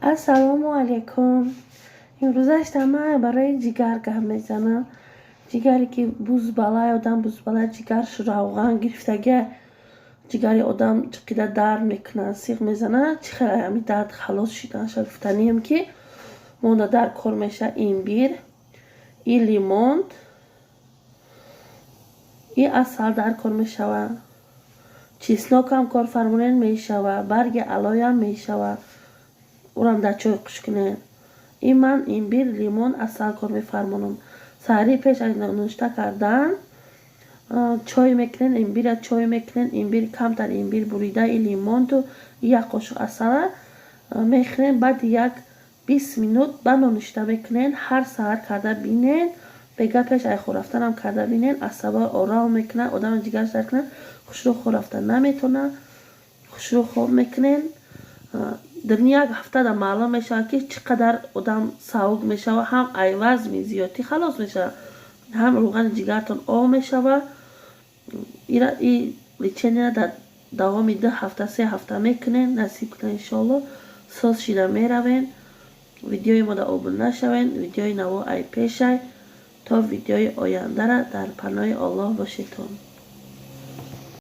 Ассалому алайкум. Имрӯзашта ман барои ҷигар гап мезанам. Ҷигаре ки бузбалай одам, бузбалай, ҷигарш равған гирифтагия, ҷигари одам чиқида дард мекунад, сиғ мезанад. Чӣ хел ҳами дард халос шиданша гуфтанием, ки монда дар кор мешавад имбир и лимон и асал дар кор мешавад. Чеснок ҳам кор фармонед, мешавад, барги алоям мешавад, урам дар чой қуш кунед. И ман имбир, лимон, асал кор мефармонам. Саҳарӣ пеш аз нонушта кардан чой мекунед, имбира чой мекунед, имбир, камтар имбир бурида, и лимонту як қошуқ асала мехӯред. Баъди як 20 минут ба нонушта мекунед. Ҳар саҳар карда бинед, бега пеш ай хоб рафтанам карда бинед. Асабро ором мекунад, одами ҷигараш дард кунад, хушрӯ хоб рафта наметавонад, хушрӯ хоб мекунед. Дар як ҳафтада маълум мешавад, ки чӣ қадар одам савук мешавад, ҳам ай вазни зиёдтӣ халос мешавад, ҳам рӯғани ҷигартон об мешавад. И лечение ра дар давоми 2 ҳафта, 3 ҳафта мекунед, насиб кунад, иншоалло, соз шида меравем. Видеои мода обуна шавед, видеои наво ай пешай. То видеои ояндара дар паноҳи Оллоҳ бошедтон.